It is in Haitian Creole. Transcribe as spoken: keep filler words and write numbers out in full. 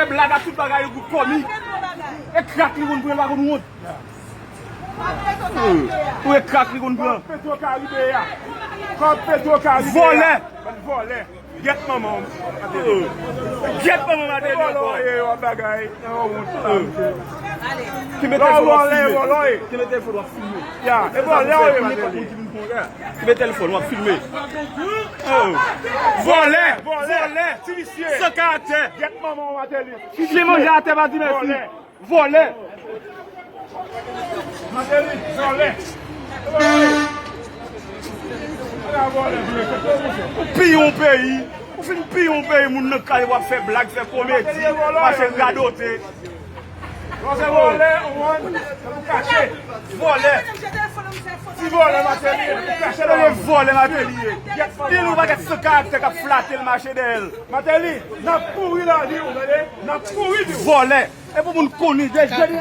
Blag ak tout bagay, yon gwoup kòmik. E krak li konn pran, li pa konn wont. Ou e krak li konn pran. Kòb Petro Karibe a. Kòb Petro Karibe a. Vòlè. Vòlè. Gyèt manman w. Gyèt manman Martelly ankò. Vòlè w ye, w ap bagay. Nan yon wont. Kenbe telefòn w ap filme. Kenbe telefòn w ap filme. Ya, e vòlè w ye, Martelly. Kenbe telefòn w ap filme. Oh. Vòlè, vòlè, vòlè, ti visye, san karaktè. Gyèt manman w, Martelly. Chen manje atè pa di mèsi. Vòlè. Vòlè. Martelly, vòlè. Ou piye yon peyi. Ou fin piye yon peyi, moun nan kay w ap fè blag, fè komedi, mache radote. Vòlè, ou wè, ou kache. Vòlè. Ti vòlè Martelly, ou kache. Se vòlè Martelly ye. Li yon pakèt san karaktè k ap flate l, mache dèyè l. Martelly, n ap kouri nan li, ou tande? N ap kouri di w. Vòlè. E pou moun konnen, de jèn